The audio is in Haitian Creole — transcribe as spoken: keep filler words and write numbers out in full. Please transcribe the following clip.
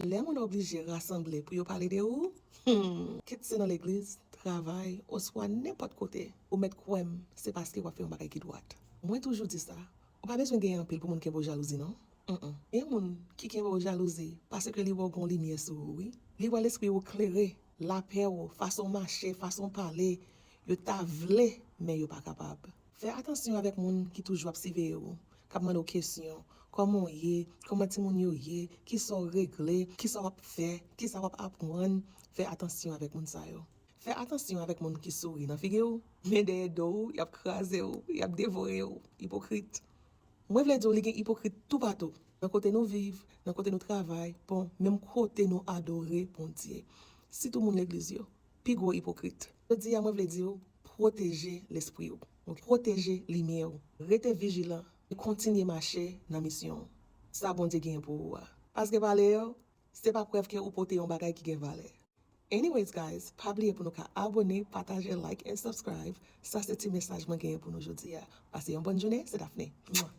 Lè moun oblije rasanble pou yo pale de ou, hmm, kit se nan legliz, travay, oswa nenpòt kote, ou mèt kwè m, se paske w ap fè yon bagay ki dwat. Mwen toujou di sa, ou pa bezwen genyen anpil pou moun kenbe w jalouzi non. Mm-mm. Gen moun ki kenbe w jalouzi paske li wè w gen yon limyè sou ou wi. Li wè lespri w klere, lapè w, fason w mache, fason w pale, yo ta vle, men yo pa kapab. Fè atansyon avèk moun ki toujou ap siveye w, k ap mande w kesyon, kòman w ye, kòman timoun yo ye, kisa w regle, kisa w ap fè, kisa w ap aprann. Fè atansyon avèk moun sa yo. Fè atansyon avèk moun ki souri nan figi w, men dèyè do w, y ap kraze w, y ap devore w. Ipokrit. Mwen vle di w li gen ipokrit toupatou. Nan kote nou viv, nan kote nou travay, bon, menm kote nou adore Bondye. Sitou moun legliz yo, pi gwo ipokrit. Jodi a mwen vle di w, pwoteje lespri w. Pwoteje limyè w. Rete vijilan e kontinye mache nan misyon w. Sa Bondye genyen pou ou a. Paske pale yo, se pa prèv ke ou pote yon bagay ki gen valè. Anyways guys, pa bliye pou nou ka abone, pataje, like and subscribe. Sa se ti mesaj mwen genyen pou nou jodi a. Pase yon bòn jounen, se Daphné. Mwa.